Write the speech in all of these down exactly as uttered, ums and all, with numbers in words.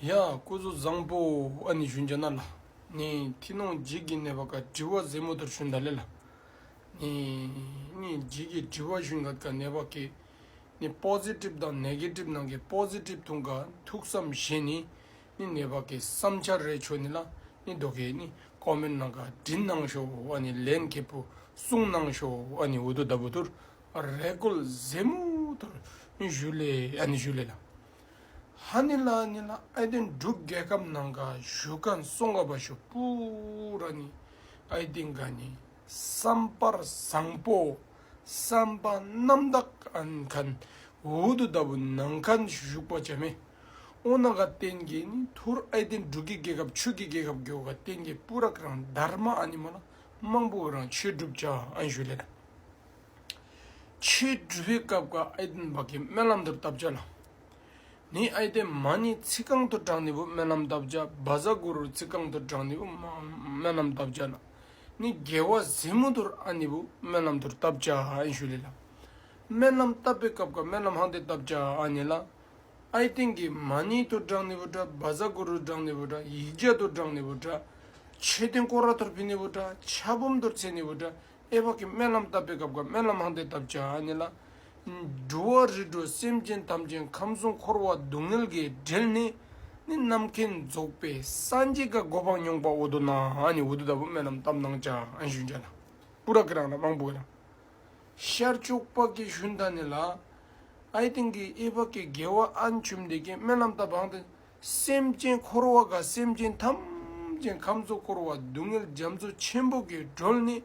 ཡ་སྐུ་གཟུགས་བཟང་པོ། ཨ་ནི་ཞུན་ཅ་ན་ལགས། ནི་ཐི་ནོང་ཇི་གི་ནེ་བ་ཀ་དྲི་བ་ཟེ་མུ་ཐུར་ཞུན་ད་ལེ་ལགས། ནི་ནི་ཇི་གི་དྲི་བ་ཞུན་ག་ཀ་ནེ་བ་ཀེ་ནི་པོ་ཟི་ཊིབ་དང་ནེ་གེ་ཊིབ་ནང་གི་པོ་ཟི་ཊིབ་ཐུང་ག་ཐུགས་བསམ་བཞེས་ནི་ནི་ནེ་བ་ཀེ་བསམ་འཆར་རེ་ཆོ་ནི་ལགས། ནི་དོ་གེ་ནི་ཀོ་མེནཊ་ནང་ག་དྲིན་གནང་ཤོ། ཨ་ནི་ལན་ཁེ་པུ་གསུང་གནང་ཤོ། ཨ་ནི་འུ་དུ་ད་བུ་ཐུར་རེ་སྐུལ་ཟེ་མུ་ཐུར་ཞུ་ལེ། ཨ་ནི་ཞུ་ལེ་ལགས། ཧ་ནི་ལ་ནི་ལ་ཨའི་ཏེན་འབྲུག་རྒྱལ་ཁབ་ནང་ག་བཞུགས་ཁན་སོང་ག་བ་ཤོ་པུ་ར་ནི་ཨའི་ཏེན་ག་ནི་བསམ་པར་བཟང་པོ་བསམ་པ་རྣམ་དག་ཨན་ཁན་འུ་དུ་ད་བུ་ནང་ཁན་བཞུགས་པ་ཅ་མེ། ཨོ་ན་ག་བརྟེན་གི་ནི་ཐུར་ཨའི་ཏེན་འབྲུག་གི་རྒྱལ་ཁབ་ཆོས་ཀྱི་རྒྱལ་ཁབ་གྱོ་ག་བརྟེན་གི་པུ་ར་ཀ་རང་དྷརྨ་ཨ་ནི་མ་ལ་མང་པོ་རང་ཆོས་སྒྲུབ་ཅ་ཨན་ཞུ་ལེ་ལགས། ཆོས་སྒྲུབ་པའི་སྐབས་ཀ་ཨའི་ཏེན་བ་ཀི་སྨོན་ལམ་ཐུར་བཏབ་ཅ་ལགས། ནི་ཨའི་ཏེན་མ་ནི་ཚིག་རྐང་ཐུར་དྲང་ནི་བུ་སྨོན་ལམ་བཏབ་ཅ། བཛྲ་གུ་རུ་ཚིག་རྐང་ཐུར་དྲང་ནི་བུ་མ་སྨོན་ལམ་བཏབ་ཅ་ལགས། ནི་དགེ་བ་ཟེ་མུ་ཐུར་ཨ་ནི་བུ་སྨོན་ལམ་ཐུར་བཏབ་ཅ་ཨན་ཞུ་ལེ་ལགས། སྨོན་ལམ་བཏབ་པའི་སྐབས་ཀ་སྨོན་ལམ་ཧང་ཏེ་བཏབ་ཅ་ཨ་ནི་ལགས། ཨའི་ཏེན་གི་མ་ནི་ཐུར་དྲང་ནི་བུ་དྲ་བཛྲ་གུ་རུ་དྲང་ནི་བུ་དྲ་ཡིག་བརྒྱ་ཐུར་དྲང་ནི་བུ་དྲ་མཆོད་རྟེན་སྐོར་ར་ཐུར་ཕི་ནི་བུ་དྲ་ཕྱག་འབུམ་ཐུར་འཚལ་ནི་བུ་དྲ་ཨའི་བ་ཀི་སྨོན་ལམ་བཏབ་པའི་སྐབས་ཀ་སྨོན་ལམ་ཧང་ཏེ་བཏབ་ཅ་ཨ་ནི་ལགས། འགྲོ་བ་རིགས་དྲུག་སེམས་ཅན་ཐམས་ཅད་ཁམས་གསུམ་འཁོར་བ་སྡུག་བསྔལ་གྱིས་བསྒྲལ་ནས་ནི་རྣམ་མཁྱེན་རྫོགས་པའི་སངས་རྒྱས་ཀ་གོ་འཕང་མྱོང་པ་འོ་དོ་ན་ཨ་ནི་འུ་དུ་ད་བུ་སྨོན་ལམ་བཏབ་གནང་ཅ་ཨན་ཞུན་ཅ་ལགས། པུ་ར་ཀ་རང་ལ་མང་པོ་ལགས། ཤར་ཕྱོགས་པ་གི་ཞུན་ད་ནི་ལགས། ཨའི་ཏེན་གི་ཨའི་བ་ཀི་དགེ་བ་ཨན་ཆུམ་དེ་གི་སྨོན་ལམ་བཏབ་ཧང་ཏེ་སེམས་ཅན་འཁོར་བ་ག་སེམས་ཅན་ཐམས་ཅད་ཁམས་གསུམ་འཁོར་བ་སྡུག་བསྔལ་རྒྱ་མཚོ་ཆེན་པོ་གི་སྒྲོལ་ནི་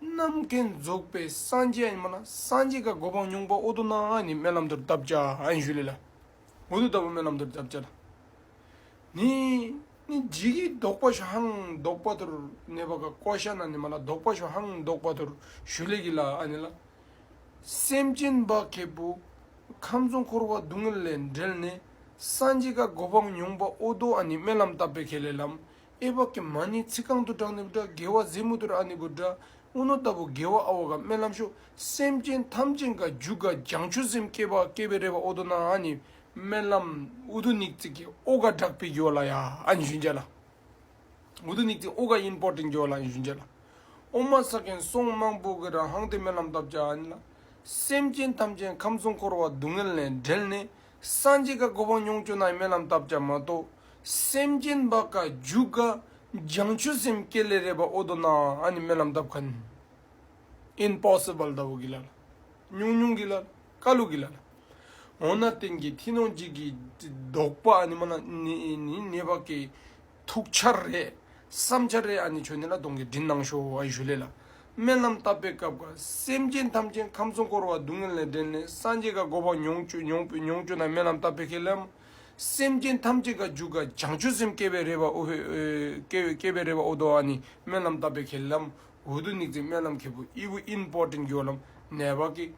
རྣམ་མཁྱེན་རྫོགས་པའི་སངས་རྒྱས་ཨ་ནི་མ་ལ་སངས་རྒྱས་ཀ་གོ་འཕང་མྱོང་པ་འོ་དོ་ན་ཨ་ནི་སྨོན་ལམ་ཐུར་བཏབ་ཅ་ཨན་ཞུ་ལེ་ལགས། འུ་དུ་ད་བུ་སྨོན་ལམ་ཐུར་བཏབ་ཅ་ལགས། ནི་ནི་ཇི་གི་དོགས་པ་ཤོ་ཧང་དོགས་པ་ཐུར་ནེ་བ་ཀ་ཀོ་ཤ་ན་ནི་མ་ལ་དོགས་པ་ཤོ་ཧང་དོགས་པ་ཐུར་ཞུ་ལེ་གི་ལགས། ཨ་ནི་ལགས། སེམས་ཅན་བ་ཁེ་པུ་ཁམས་གསུམ་འཁོར་བ་སྡུག་བསྔལ་ལས་བསྒྲལ་ནས་སངས་རྒྱས་ཀ་གོ་འཕང་མྱོང་པ་འོ་དོ་ཨ་ནི་སྨོན་ལམ་བཏབ་པའི་ཁེ་ལེ་ལམ། ཨའི་བ་ཀི་མ་ནི་ཚིག་རྐང་ཐུར་དྲང་ནི་བུ་དྲ་དགེ་བ་ཟེ་མུ་ཐུར་ཨ་ནི་བུ་དྲ་འུ་ནུ་ད་བུ་དགེ་བ་ཨ་བ་ག་སྨོན་ལམ་ཤོ་སེམས་ཅན་ཐམས་ཅད་ག་རྒྱུད་ག་བྱང་ཆུབ་སེམས་སྐྱེ་བ་སྐྱེ་བའི་རེ་བ་འོ་དོ་ན་ཨ་ནི་སྨོན་ལམ་འུ་དུ་ནིག་ཙིང་གི་ཨོ་ག་དྲག་པའི་གི་ཝ་ལ་ཡ་ཨ་ནི་ཞུན་ཅ་ལགས། འུ་དུ་ནིག་ཙིང་ཨོ་ག་ཨིམ་པོར་ཊེནཊ་གི་ཝ་ལ་ཨ་ནི་ཞུན་ཅ་ལགས། ཨོ་མ་ས་ཀེན་སོང་མང་པོ་གི་རང་ཧང་ཏེ་སྨོན་ལམ་བཏབ་ཅ་ཨ་ནི་ལགས། སེམས་ཅན་ཐམས་ཅད་ཁམས་གསུམ་འཁོར་བ་སྡུག་བསྔལ་ལས་བསྒྲལ་ནས་སངས་རྒྱས་ཀ་གོ་འཕང་མྱོང་ཅོ་ན་སྨོན་ལམ་བཏབ་ཅ་མ་གཏོགས་སེམས་ཅན་བ་ཀ་རྒྱུད་ག་བྱང་ཆུབ་སེམས་སྐྱེ་ལེ་རེ་བ་འོ་དོ་ན་ཨ་ནི་སྨོན་ལམ་བཏབ་ཁན་ཨིམ་པོ་སི་བཱལ་ད་བུ་གི་ལགས་ལགས། ཉུང་ཉུང་གི་ལགས་ལགས། ཀ་ལུ་གི་ལགས་ལགས། འོ་ན་བརྟེན་གི་ཐི་ནོང་ཇི་གི་དོགས་པ་ཨ་ནི་མ་ལ་ནི་ནི་ནེ་བ་ཀི་ཐུགས་འཆར་རེ་བསམ་འཆར་རེ་ཨ་ནི་ཆོ་ནི་ལ་དོང་གི་དྲིན་གནང་ཤོ་ཨ་ནི་ཞུ་ལེ་ལགས། སྨོན་ལམ་བཏབ་པའི་སྐབས་ཀ་སེམས་ཅན་ཐམས་ཅད་ཁམས་གསུམ་འཁོར་བ་སྡུག་བསྔལ་ལས་བསྒྲལ་ནས་སངས་རྒྱས་ཀ་གོ་འཕང་མྱོང་ཅོ་མྱོང་མྱོང་ཅོ་ན་སྨོན་ལམ་བཏབ་པའི་ཁེ་ལམ། སེམས་ཅན་ཐམས་ཅད་ཀ་རྒྱུད་ག་བྱང་ཆུབ་སེམས་སྐྱེ་བའི་རེ་བ་འོ་ཧེ་སྐྱེ་སྐྱེ་བའི་རེ་བ་འོ་དོ་ཨ་ནི་སྨོན་ལམ་བཏབ་པའི་ཁེ་ལམ། འུ་དུ་ནིག་ཙིང་སྨོན་ལམ་ཁེ་པུ་ཨི་བུ་ཨིམ་པོར་ཊེནཊ་གི་ཝ་ལམ་ནེ་བ་ཀི་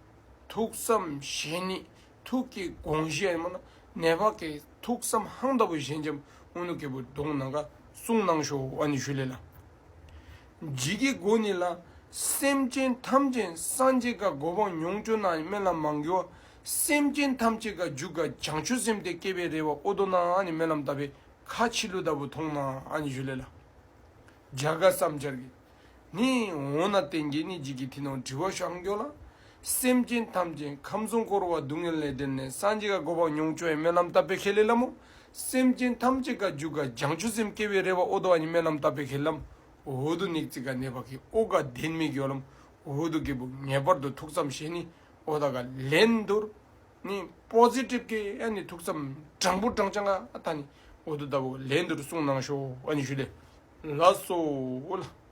ཐུགས་བསམ་བཞེས་ནི་ཐུགས་ཀྱི་དགོངས་བཞེད་ཨ་ནི་མ་ན་ནེ་བ་ཀི་ཐུགས་བསམ་ཧང་ད་བུ་བཞེས་ཅམ་འུ་ནུ་ཁེ་པུ་དོང་ནང་ག་གསུང་གནང་ཤོ་ཨ་ནི་ཞུ་ལེ་ལགས། ཇི་གི་གོ་ནི་ལ་སེམས་ཅན་ཐམས་ཅད་སངས་རྒྱས་ཀ་གོ་འཕང་མྱོང་ཅོ་ན་སྨོན་ལམ་མང་གི་ཝ། སེམས་ཅན་ཐམས་ཅད་ཀ་རྒྱུད་ག་བྱང་ཆུབ་སེམས་དེ་སྐྱེ་བའི་རེ་བ་འོ་དོ་ན་ཨ་ནི་སྨོན་ལམ་བཏབ་པའི་ཁ་ཕྱི་ལུ་ད་བུ་ཐོང་ན་ཨ་ནི་ཞུ་ལེ་ལགས། རྒྱ་གར་བསམ་འཆར་གི། ནི་འོ་ན་བརྟེན་གི་ནི་ཇི་གི་ཐི་ནོང་དྲི་བ་ཤོ་ཧང་གི་ཝ་ལ། སེམས་ཅན་ཐམས་ཅད་ཁམས་གསུམ་འཁོར་བ་སྡུག་བསྔལ་ལས་བསྒྲལ་ནས་སངས་རྒྱས་ཀ་གོ་འཕང་མྱོང་ཅོ་ཡི་སྨོན་ལམ་བཏབ་པའི་ཁེ་ལེ་ལ་མོ། སེམས་ཅན་ཐམས་ཅད་ཀ་རྒྱུད་ག་བྱང་ཆུབ་སེམས་སྐྱེ་བའི་རེ་བ་འོ་དོ་ཨ་ནི་སྨོན་ལམ་བཏབ་པའི་ཁེ་ལམ། འུ་དུ་ནིག་ཙིང་ག་ནེ་བ་ཀི་ཨོ་ག་དེན་མི་གི་ཝ་ལམ། འུ་དུ་ཁེ་པུ་ངེས་པར་དུ་ཐུགས་བསམ་བཞེས་ནི་འོ་ད་ག་ལན་དུར། ནི་པོ་ཟི་ཊིབ་ཀྱི་ཨ་ནི་ཐུགས་བསམ་དྲང་པོ་དྲང་ཅང་ཨ་ད་ནི་འོ་དུ་ད་བུ་ལན་དུར་གསུང་གནང་ཤོ་ཨ་ནི་ཞུ་ལེ། ལགས་སོ་ལགས།